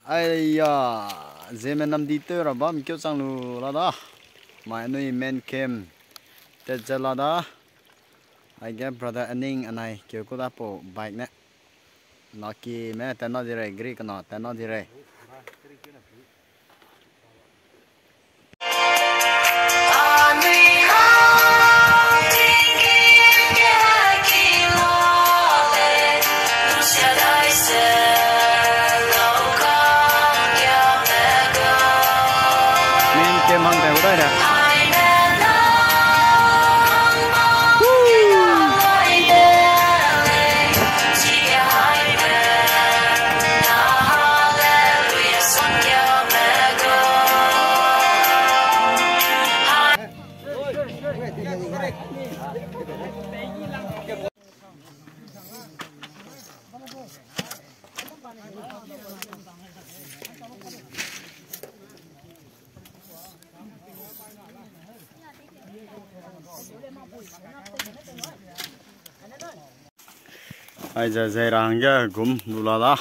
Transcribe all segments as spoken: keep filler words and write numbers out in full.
Aiya, Zeme namdi tew ra bam keu chang lu la da. Mai anui main camp tet ze la da. Aige brother Aning anai keu ku da pau bike ne. Naki me tena di rei, gri kena tena di rei. Min ke mang te u dai da. Aize zei ra hangge gum lu la da.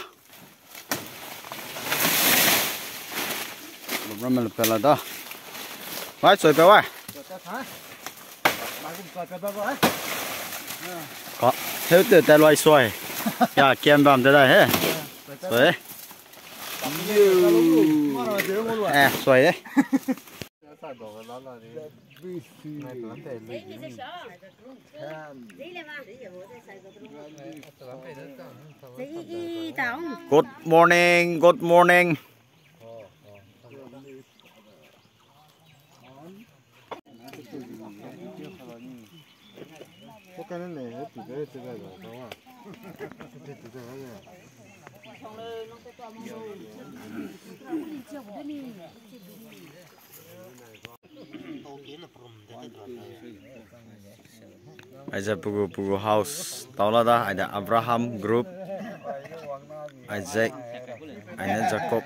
Gum ramme le pe la da. Wai, soi pe wai. Ka, heu te te luai soi. Ya, kiam bam te da he. Soi. Eh, soi de. Good morning, good morning. Aize pugu pugu house tau la da, aide Abraham group, Isaac, aine Jacob.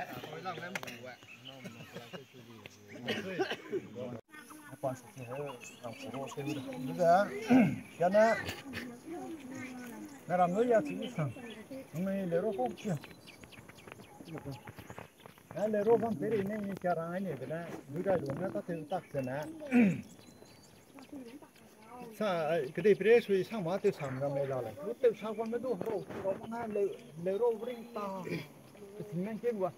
Kane, na ram lo ya chi sang. Ngai le ro ko chi. Na le ro bam peri ne ni ka rang ne de na. Du dai lu na ta te tak se na. Sa, kedei pere sui sang ma te sang ga me la le. Lu te sa ga me du ro, ro ma na le, le ro ring ta. Te sing nang ke wa.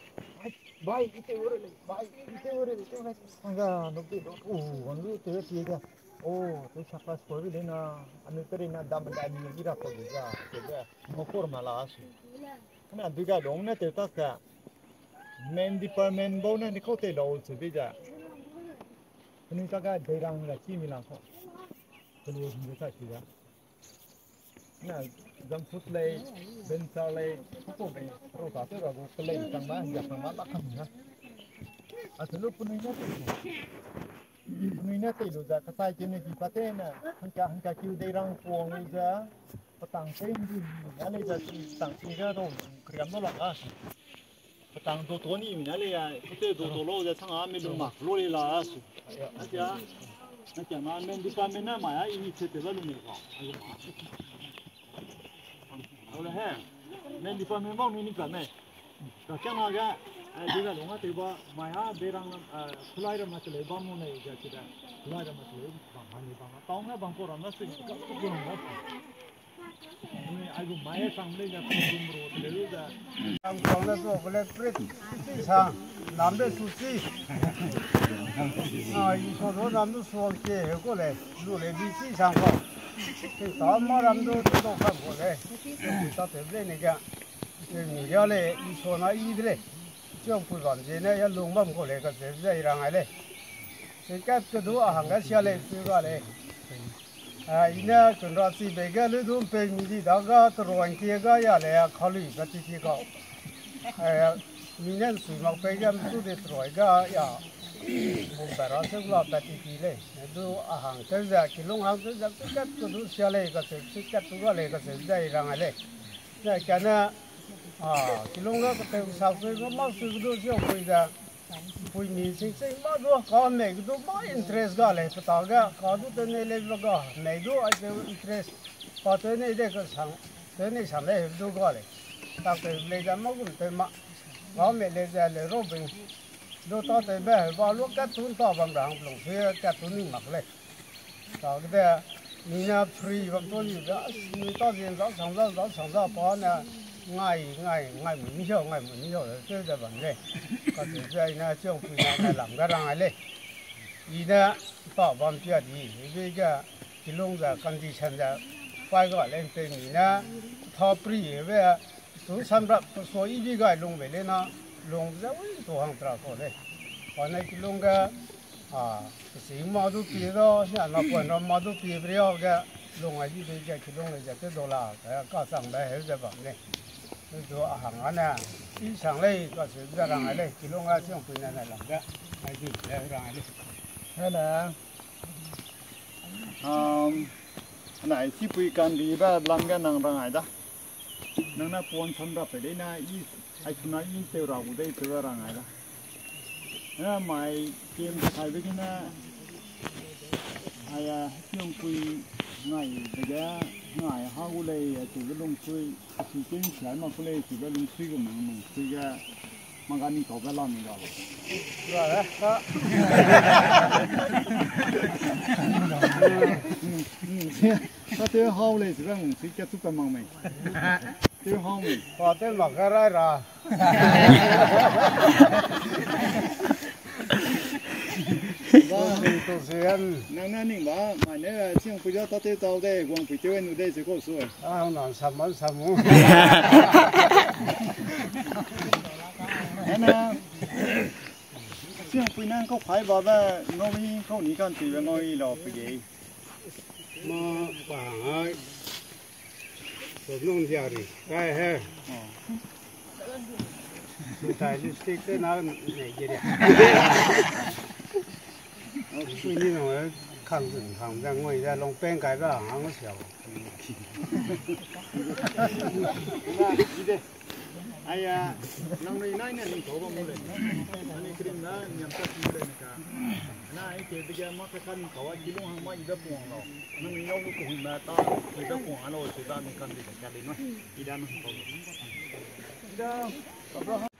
Ai, bai, ite ore le, bai, ite ore le, te ore. Anga, no te do, o, anu te ti ga. O, te sa ka spo le na, anu te na dam da ni ni ra ko de ga, te ga. Mo kor ma la su. Kana du ga dong ne te tak ka. Main department bau ne ni ko te lo su bi ga. Kuni ta ga de rang ga chi mi lang ko. Kuni ni ta chi ga. Na, jam food lei, bench lei, kuku lei, ro ta te ra gu pelei tang na, ya tang na la kam na. A te lu penui ne te. Penui ne te lu za, katai ke ne ki pa te na, hangka, hangka kiu dei rang kuang lu za, petang te ndi, a lei za, petang te ga ro, kriam lo la ga. Petang do to ni mi na le ya, kute do to lo ya chang a mi lu ma lo le la su. Na kia, na kia ma men department na ma ya ini che te ba lu me ko. Ayo ma. Ole he. Men department ba mi ni ka me. Ka kia ma ga, ai di ga lo nga te ba ma ya de rang, eh, kulai ra ma te le ba mo ne ya che da. Kulai ra ma te le ba ma ni ba ma. Tau nga bang ko ra na su ka ko ko na. Ni ai gu mai sang le ya ko gu ro te le da. Ang sang na so ko le prit ti sang nam de su si. A, i so do nam du so ke he ko le. Lu le bi si sang ko. Ti ta ma ram du tu do ka ko le. Ti ta te le ne ga. Te ni ya le i so na i de le. Chiang pui bam ze ne ya lung bam ko le ka ze ze i rang ai le. Se kat ke du a hang ga sia le tu ga le. A, i ne kun ra si be ge lu du pe mi di da ga te ruan ki ga ya le a kha lui ka ti ti ka. A, mi ne sui mak pe ge mtu de te ruai ga ya. Bum ba ra se la ka ti ti le. Du a hang te ze ki lung hang te ze se kat ke du sia le ka se, se kat tu ga le ka se ze i rang ai le. Ne ka ne, a, kilung ga kete sak sui ga mak sui ga du ziau pui ga. Pui mi sing sing ma du ka mei ga du ma interest ga lei, peta ga, ka du te nei lei ba ga, mei du ai te interest. Pa te nei de ka sang, te nei sang lei du ga lei. Tak te lei da ma gum te ma. Ba me le ze le ro bing. Lu ta te be ba lu ka tun ta bam rang lung se ka tun ni mak lei. Ta de, mina free bam to ni da, mi ta zin za sang za, za sang za pa ne, ngai, ngai, ngai mu ni hau, ngai mu ni hau, te ze bam lei. Ka te ze ina chiong pui na, na lam ga rang ai lei. I ne, ta bam pia di, bi ga, kilung za, condition za, pai ga lei te mi ne, ta pri be, tu samrap, tu so i bi gai lung be lei na, lung ze, ui, tu hang tra ko lei. Pa ne kilung ga, a, si ma du pi do, sia na pon ram ma du pi bri au ge, lung a ji de ge kilung le ze te do la, ka, ka chang be heu ze bam lei. Te du a hang a ne, i chang lei, ka se ze rang ai lei, kilung a chiong pui ne ne lam ge, ai di le rang ai lei. Hena, um, hena, i sipui kan di ba lam ge nang rang ai da. Nang na pon samrap pe lei na, i, ai suna i teu ra gu dei teu ra rang ai da. Hena mai kem sai be gene, ai a, hiong pui ngai be ge, ngai ha gu lei, a teu be lung sui, a si kem sai ma ku lei, teu be lung sui gu nang lung sui ge, ma ga ni kau be la ni ga. Ra, ra, ra. Mm, mm, mm. Ka tew hau lei, sibang, si ka tu ka mang mei. Tew hau mei. Ka tew mak ka rai ra. Ba, tu si an. Nang na ning ba, mai ne, chiang pui da ta tew tau de, guang pui tew nu de, se ko su. A, nang sam man sam mu. Ana, chiang pui nang kau phai ba ba, ngau mi kau ni kan tui ba ngau i lau pui ge. Ma pa ai. Ko nong dia ri. Kai he. Stylistic te na ne ge ri. Kui ni nong e kang zun kang zang ngoi da long peng kai ba hang siau. Ide. Aya, nang nui nai ne ning kau ba mu le. Ani krim na niam ta ki le ne ka. Na ai ke bia ma ka kan kau a ki lung hang ma ida puang lo. Nang ni yau lu ku hung na ta, ida puang lo se da ni kan di ka le no. Ida nang kau. Ida, Abraham.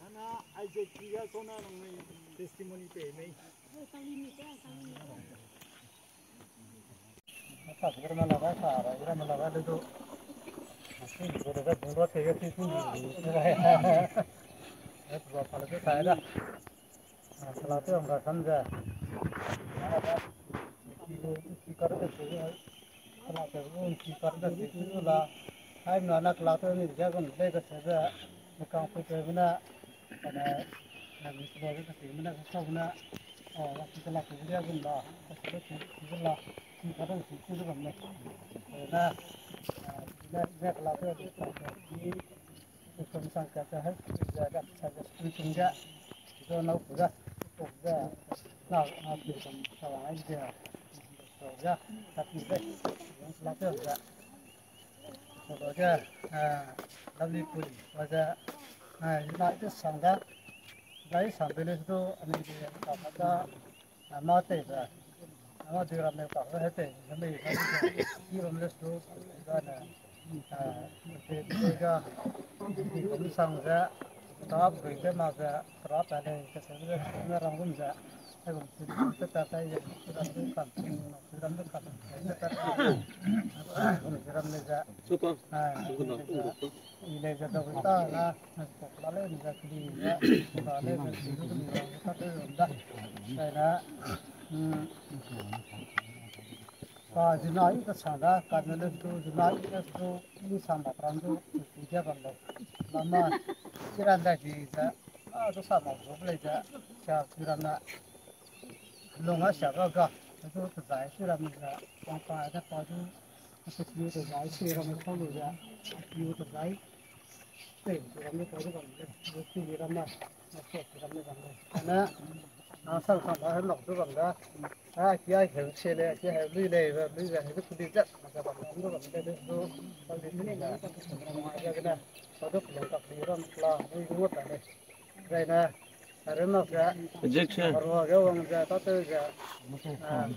Ana, Isaac ki ga so na nang ni testimony pe mei. Lovely pui, waze, ah, ina ite sang da, zai sang de le du, ani de, pa pa da, ah, ma tei da, ah, ma de ram ne pa he tei, na mei, na mei, i ram le du, da na, ah, de, de ga, di kum sang ze, ta bui de ma ze, ta pa le, ka se de, na rang gum ze, ai gum si, ta ta ta ye, ram du kam, ram du kam, ta ta, ram le ze, ah, ile ze da ta na, na pokla le ze kli ze, pokla le ze kli ze kli ze ta te ram da. Sai na, mm, pa zina i ka sa da, ka ne le tu, zina i le tu, i sa ma pran tu, tu ge bam lo. Lama, i ran da di ze, a, tu sa ma zo le ze, sa tu ran na. Lung a sia ga ga, a du tezai si ram ne za, pa pa da pa du, a se piu tezai si ram ne kau lu za, a piu tezai, tei si ram ne kau du bam le, a si ram ne, a se si ram ne bam le. Ana, a sang sang ba he nok du bam da, a ki ai he se le, ki he lui le, lui le, he du kuli zat, ma ga bam le, du bam le, du, kau li ni na, ma ga na, pa du kuli kak li ram la, lui du ta le. Zai na, Arena ze, Objection. Arua ge wang ze, tate ze, ah,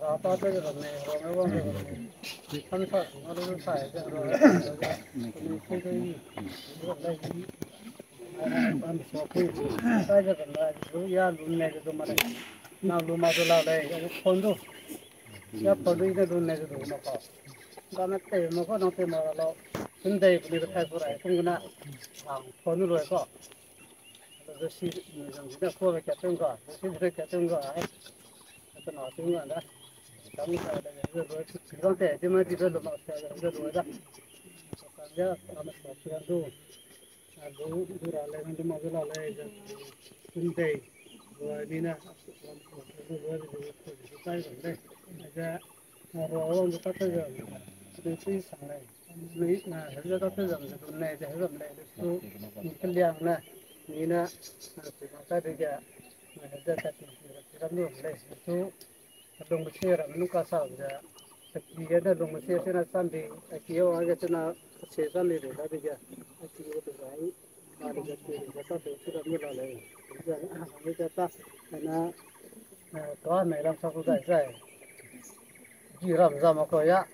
ah, tate ze bam ne, arua ge wang ze bam ne. Kan sa, ngau lu sa ze, arua ge wang ze, ni se de yi, ni le yi. Am so pui. Sai ze kan la, lu ya lu ne ze du ma le. Na lu ma du la le, ya phone du. Ya phone du ne du ne ze du ma ka. Ba na te ma ko na te ma la. Sun dei ni ka thai ko rai, kun na. Ang phone du lo ko. Zosi, zang zina ko be ka tung ga, zosi be ka tung ga, ai. Ka na tung ga da. Kami sa da, zo zo, zang te, di ma di be lo ma sa, zo zo da. Sa ya, kami sa, sa du. A du, du ra le, du ma du la le, zo. Sun dei. Wa ni na, zo zo, zo zo, zo zo, zo zo, zo zo, zo zo, zo zo, zo zo, zo zo, Nui, na, hezat ka tezam ze du nei ze hezam lei, su, ni keliang ne, ni ne, na, su ma ka de ge, na, hezat ka ti, ti ram lu lei, su, lung se ram nu ka sa ze, ki ge ne lung se se na san di, ki o a ge se na se san di de, da de ge, ki o de zai, Ka mei lam sa ku zai zai. Gi ram za ma ko ya.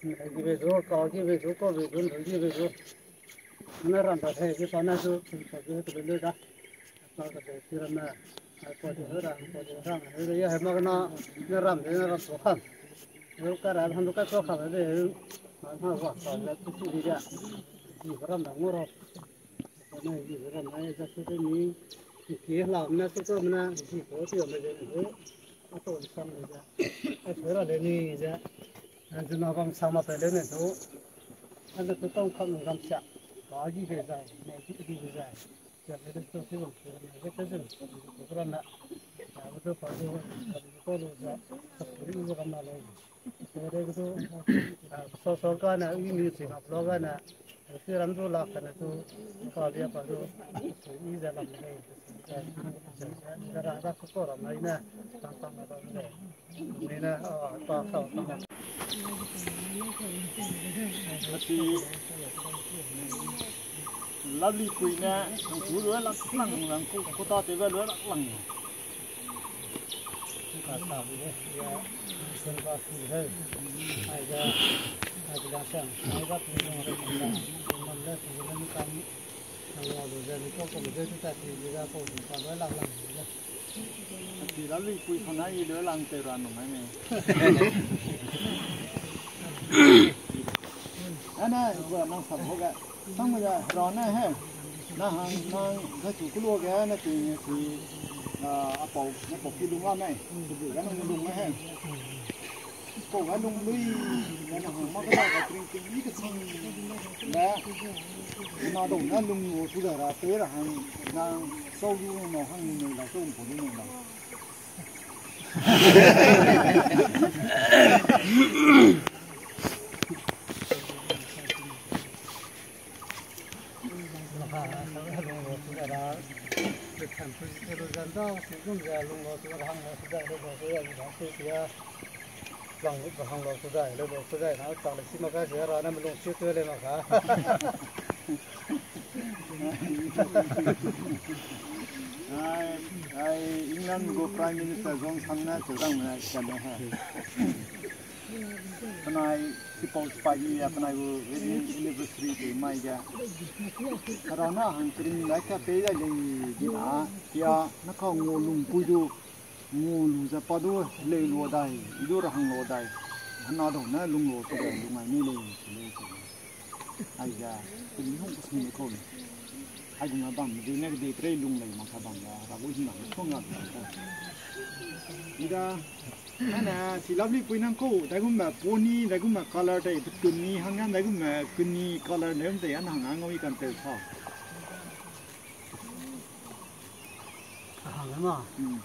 Gi be zu, ka gi be zu, ko be zu, gi be zu. Na ram da he, gi pa na zu, pa zu, tu be da. Ka ka be, gi ram na. Ai, pa de ram, pa de ram. He ya, he ma na, na ram de, na ram so kan. He ka ram, han ka so kan de. Ma ma wa, ka la tu tu di ya. Gi ram da ngoro. Kane i ram nai za su te ni, i ki lam na su ko mna, i ko ti me ze ni, a to sam le za. A su ra le ni za. An zena bam sama pe le ne su. An de tu tong kam gam sia. Ba gi ge za, ne gi gi ge za. Za le de su ti bam su ne ge te zin. Ku ram na. Za le de pa zu, ko lu za. Sa ku ri zu ram na le. Social ka na, i music upload ka na, si ram du lak ka na tu, ka bia pa du, i za lam de, da ra da ko ko ram na i na, tang tang na ram de, ni na, a, ta ta ta na. Ati, Lovely pui ne, tu lu lak lang lang ku, ku ta te ba lu lak lang. Ati la lui pui kona i leu lang te ra nung ai ne. Ana, gua nang sam ho ga. Sang mo ya, ra na he. Na hang, nang, na tu kulo ga, na tu, tu, a, a pau, na pau ki lung la nai. Tu bu ga nang lung la he. Pau ga lung lui, na hang ma ka da ka tring tring ni ka sing. Na, na dong na lung mo tu da ra, pe ra hang, na sau lu no hang ni la, sau po lu no la. Ai, ai, England gu Prime Minister Johnson ne cheu dang me kan ne he. Penai, sipau sipai ni ya, penai gu wedding anniversary te mai ge. Hera na hang kering lai ka pei da lei di na, kia, na ka ngua lung pui du, ngua lu ze pa du, lei lu dai, i du ra hang lu dai. Hena dau ne lung lu tu dai, lung ai ni lei, lei tu. Aize, keli hung kesang ne kau. Aigum na bam, de ne de prei lung lei ma ka bam la, ra gu hina, kong na. Ida, ana, si lovely pui nang kau, daigum ba pony, daigum ba color dai, kuni, hang yan daigum ba kuni color ne, um dai, ana hang ngau i kan te sa. Hang ma. Hmm.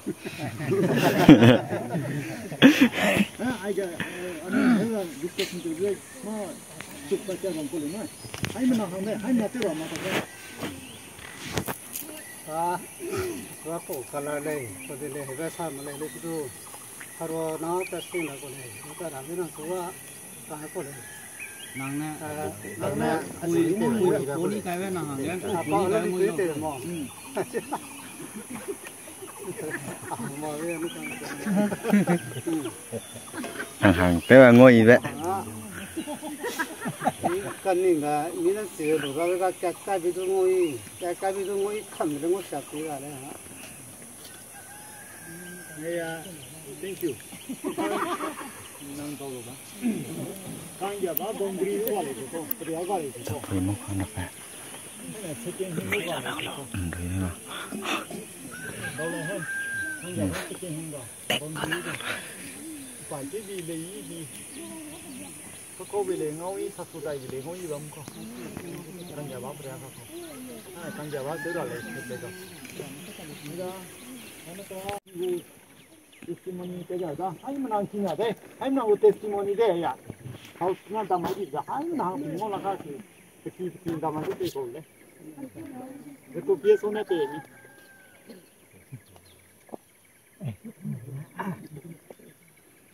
Ah, aiga, eh, anu, eh, discussion to do, ma, chuk pa cha bang ko le na. Hai mana hang de, hai mana te ra ma ta. Ah, wa ko kala le, ko de le, ba sa ma le le tu. Haro na ta sing la ko le, ta ra me na ko wa. Nang ne, nang ne, puni kai we nang hang, puni kai we ngoi. Hang hang, te wa ngoi be. Kaning ga, mi nan si lu ga, ga kat kai bi du ngui, kat kai bi du ngui, kam de ngui sa pi ga le ha. Thank you. Nang tau lu ba. Kang ya ba boundary wa le ko, pria ga le ko. Pui mo kan pe. Second hand wa le ko. Ndui ni na. Dau le ha. Kang ya ba second hand ga. Boundary ga. Pa ti bi le yi bi. Ka kau bi le ngau yi, sa su dai bi le ngau yi bam ko. Kang ya ba pria ka ko. Ah, kang ya ba se ra le, se le ga. Ni da. Testimony te ga da, hai mena ki na de, hai mena gu testimony de ya. Hau na da ma di da, hai mena hang mo la ka ki, ki ki da ma de ko le. De ko pie so ne te ni.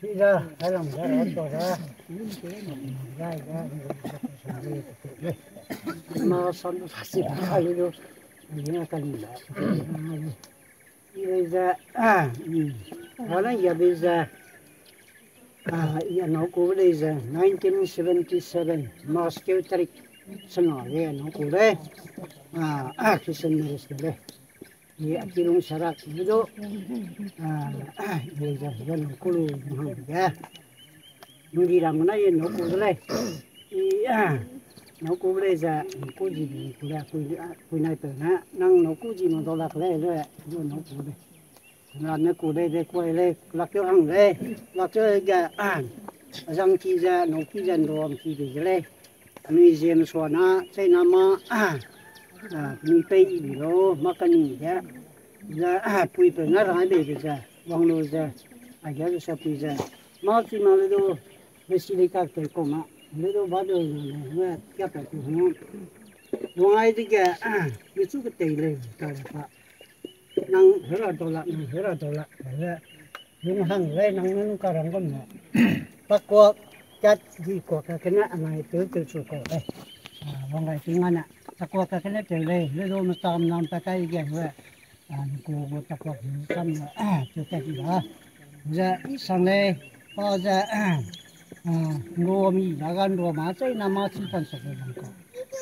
Sida, hai lam da, to da. Ma san sa si ka lu. Ni na ka ni da. Ibe ze, ah, mm, wala yabe ze, ah, i anau ku lei ze nineteen seventy seven March keu tarik sena ge anau ku lei, ah, ah, Christian marriage ke lei. I Atilung Sarak ke du, ah, ah, ibe ze, ze anau ku lu hang ge. Nungdi ram na ye nau ku de lei. I, ah, nau ku lei ze, nau ku ji di ku lei, ku, ah, ku nai pe na, nang nau ku ji nang dau lak lei le, du nau ku lei. Ram ne ku lei de kuai lei, lak keu hang lei, lak keu ge, ah, azang ki ze, nau ki ze, nduam ki de ze lei. Anui ziem sua na, chai na ma, ah, ah, anui pei i bi lo, ma ka ni ge. Ze, ah, pui pe na rai bei de ze, wang lu ze, a ge ze sa pui ze. Ma chi ma le du, Basilica te ko ma, le du ba de ne, ne, kia pa tu hung. Wang ai de ge, ah, mi chu ke tei lei, ka le pa. Nang hera dola, nang hera dola, le. Lung hang lei, nang nung ka rang gum ne. Pakua kat di kua ka kena anai teu teu chu kau lei. Ah, wang gai ting ana. Pakua ka kena teu lei, le du matam nam pa kai ge le. Ah, ku gu pakua sam ne, ah, teu kat di ba. Ze i sang lei, pa ze, ah, ah, nro mi, la ga nro ma, chai na ma chi pan sa ke bang ka.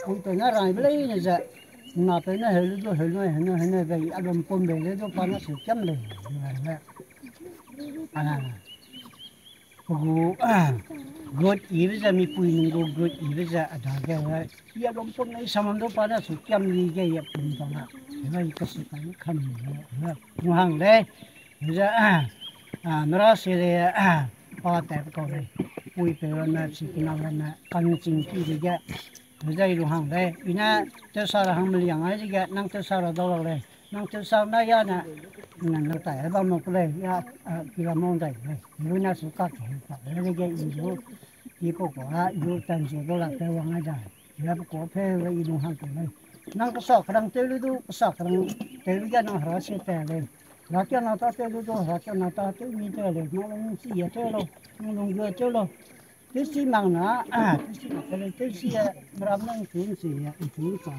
Ui pe na rai be lei ne ze. Na pe na heu le du heu ne, heu ne, heu ne be, a bam pum be le du pa na su kiam lei. Ana, gu, ah, good ibe ze, mipui nung gu good ibe ze, a da ge, eh, ya lom pum nei samam du pa na su kiam li ge, ya pum bang a. Eba i ka su ka ni kam ni, eh, eh, nu hang lei. Ze, ah, ah, mera se le, ah, pa ta kau lei. Pui pe ramme, si kina ramme, kan ching ki de ge. Zai lu hang lei, i ne tewsa ra hang meliang ai zige, nang tewsa ra dau lak lei, nang tewsa na ya ne, nang tai bam mak ku lei, ya, ah, ki ra mong dai lei, lu na su ka ki pa, lei ge i lu, i pa ku a, i lu tan zu dau lak te wang ai da, ya pa ku pe i lu hang ku lei. Nang kasa karang tew lu du, kasa karang tew lu ge nang hera se ta lei. Hera kia na ta tew lu du, hera kia na ta tew mi te lei, nang lung si ya tew lo, nang lung ge tew lo. Tewsi mak na, ah, tewsi mak ka lei, tewsi, eh, meram nang tun si, eh, tun sa.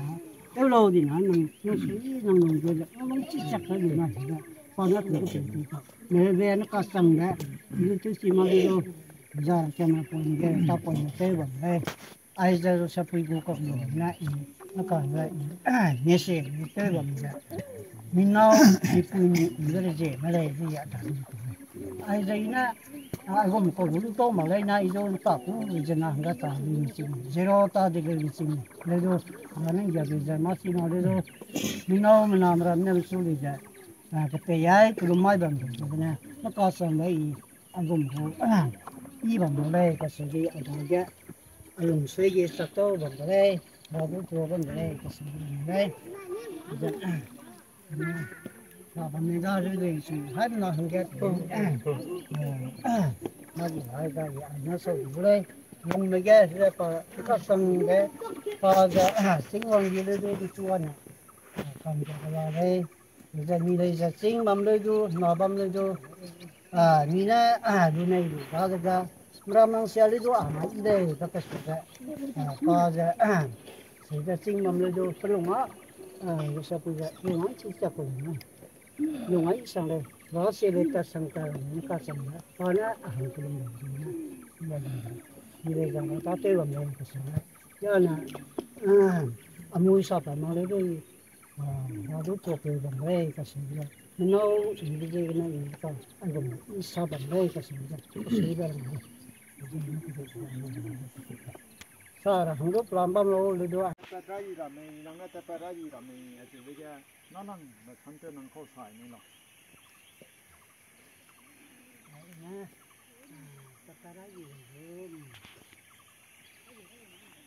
Tew lo di na, nang, nang si, nang nang ge, nang nang chi chak ka di na, si da. Pa na tu ke tu ka. Me be na ka sang da. Ni tewsi mak di lo. Za ka na pon ge, ta pon ge, tew bam le. Ai za zo sa pui gu ka lo na i. Na ka na i. Ah, ne se, ni tew bam da. Ni nau, ni pui ni, ni le je, ma le, ni ya ta ni. Ai zai na, a, a gum kau lu tau mak lei na, i du nta ku, i ze na hangge ta, ni ching, zero ta de ge ni ching, le du, a, nang ya de ze, ma si na le du, mi nau, mi na, mera, ne su le ze, a, ke pe yai, ke lu mai bam de, ze ne, ma ka sang lei, i, a gum ku, i bam de lei, ka se ge, a da ge, a lung se ge, sak tau bam de lei, ba du tu bam de lei, ka se ge bam de lei, ze, Ba bam ne ga lu lei si, hai na hangge tu. Ma di hai ga ya, na so du lei. Lung me ge, ze pa, ka sang ge, pa ze, ching wang di le du, du chu wan. Kam ze ga lei. Ze ni lei ze ching bam le du, na bam le du. Ah, ni ne, ah, lu nei lu, ba ze ga. Mera mang sia le du, ah, ma i lei, ka ka su ze. Ah, pa ze, ah, se ze ching bam le du, pelung a, ah, lu sa ku ze, pelung a, chi sa ku na. Lung a i sang lei, ba se lei ta sang ta lei, ni ka sang lei, pa ne a hang ku lung lei, ni ne, ni lei. Ki le zang ta te bam le ka se. Ya na, a, amu sa pa ma le de, a, na du to pe bam le ka se. Menau si de de na i ka, a gum i sa bam le ka se. Ka se ba. Sa ra hang du plan bam lo le du. Ta ta i ra me, nang na ta ta ra i ra me, a se le ga. Na nang, na kan te nang kau sai ni la. Ai na, ah, tatara yi rum.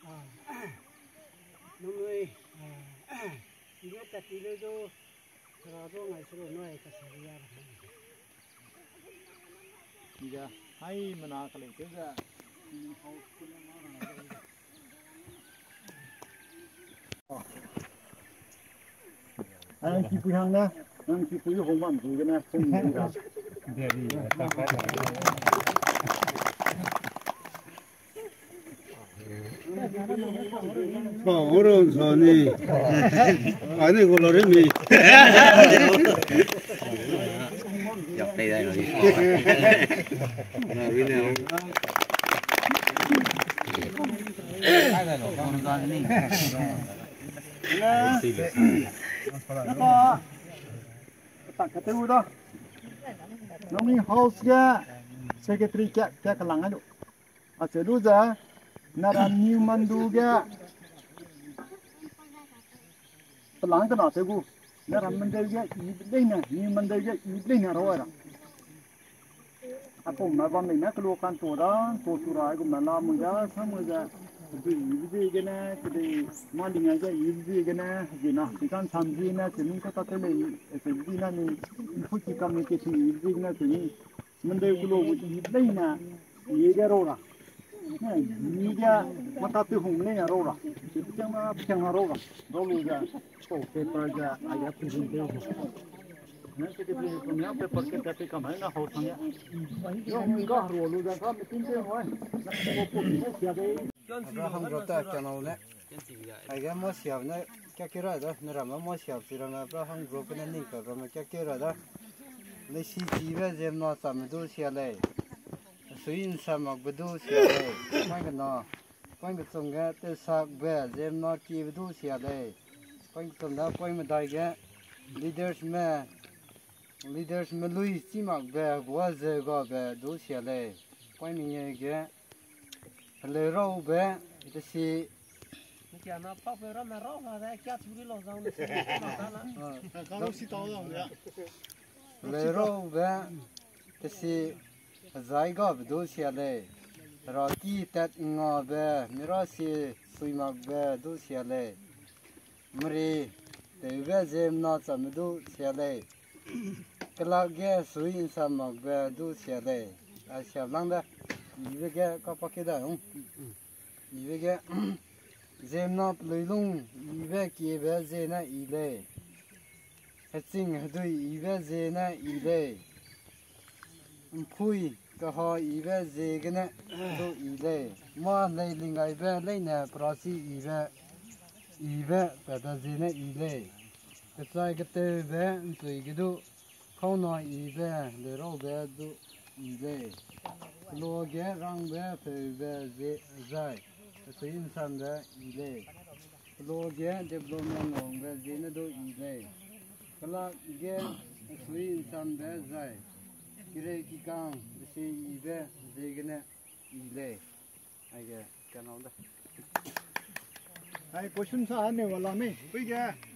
Ah, nunui, ah, ine tati le zo, kara zo ngai suru noi ka sari ya ra. Ida, hai mana ka lei te za. Ai, ki pui hang na, nang ki pui hong bam zu gene, hong ni ra. Ba, oro sa ni. Ani ko lo re mi. Yak tei dai lo ni. Na, wi ne. Nako, tak kate u da. Nongni house ge secretary ke, ke kalang ai lu. Ache lu ze, nara New Mandu ge, pelang kena te gu, nara Mandu ge i leine, New Mandu ge i leine ro ra. Akum ma bam leine kelo kan to da, to tu ra, akum ma la mu da, sa mu da, kedei i bi gene, kedei ma linga ge i bi gene, gena, ikan sam gene, se nung ka ta te le, se gene ni, input ki communication i bi gene, se ni, Mendeu kulo gu i leine, i ge ro ra. Ne, i ge mata te hung leine ro ra. Te piang na, piang na ro ra. Ro lu ge, ko paper ge, a ge print te ro. Ne, secretary ko ne, paper ke, paper ka mai na hau sang ya. Yo, hung ga ro lu ge, ka meeting te ro. Ko, ko, ne, sia de. Abraham Group ta channel ne. Aige mo siap ne kia kira da, ne ramme mo siap si ramme Abraham Group ne ning ka ramme kia kira da. Leisi chibe ziemna chame du sia lei. Sui nsa makbe du sia lei. Point kena, point kechum ge teusakbe ziemna kiebe du sia lei. Point kechum da point medai ge leaders me, leaders me lui chi makbe gua zeu gabe du sia lei. Point mengeu ge Heleu raube, tesi. Kia na pa pe ramme rau la de, kia chu ri lo zang de, si na ta na. Ka ro si tau zang de. Heleu raube, tesi, zai gabe du sia lei. Ra ki tat ngabe, mira si sui makbe du sia lei. Mri, teube ziemna chame du sia lei. Kelak ge sui nsa makbe du sia lei. A siap lang de. Ibe ge kapa ke da hung. Ibe ge ziemna pelui lung ibe kiebe ziene i lei. Heching hedui ibe ziene i lei. Mpui kaha ibe ziegene du i lei. Ma lei lingaibe leine perasi ibe, ibe pebe ziene i lei. Kechai ketewbe ntui ge du, kauna ibe leuraube du i lei. Kelo ge rangbe peube ze zai, kesui nsambe i lei. Kelo ge development wangbe ziene du i lei. Kelak ge kesui nsambe zai, kereu kikang besi ibe ziegene i lei. Aige, kanau da. Ai, question sa ne wala me. Pui ge.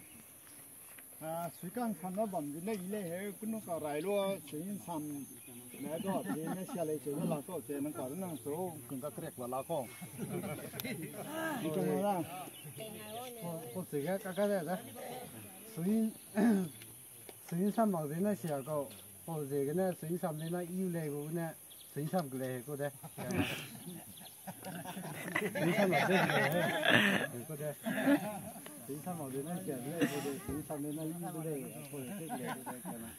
Ah, sui kan san na bam de ne i lei he, kunu ka rai lo, sui san. Ne do, de ne sia lei che la ko, che nang ka nang so, kun ka krek wala ko. Ni ko na. Ko, ko sui ga ka ka de da. Sui Sui sam mak zene sia kau, pau ziegene sui sam zene iu lei gu ne, sui sam ke lei he ku de. Sui sam mak zene he ku de. Sui sam mak zene sia lei ku de, sui sam zene iu lei, pau ziegene lei ku de, kana.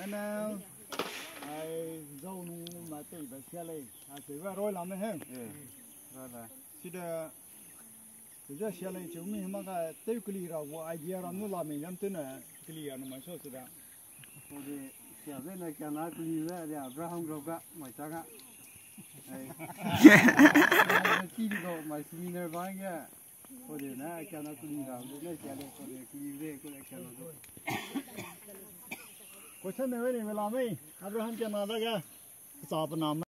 Ana, ai, zau nu ma tei ba sia lei, a tei ba roi lam ne he. Eh, roi la. Sida, Ze sia lei cheu mi hema ga tew keli ra gu idea ra nu la mei yam tene keli ra nu mai so sida. Ode sia ze na kia na keli ze de Abraham Group ga mai cha ga. Ki di go mai seminar ba ge. Ko de na kia na kuli ga de na kia le ko de kuli de ko de kia lo. Question ne wei ni me la mei. Abraham kia na da ga. Sa pe na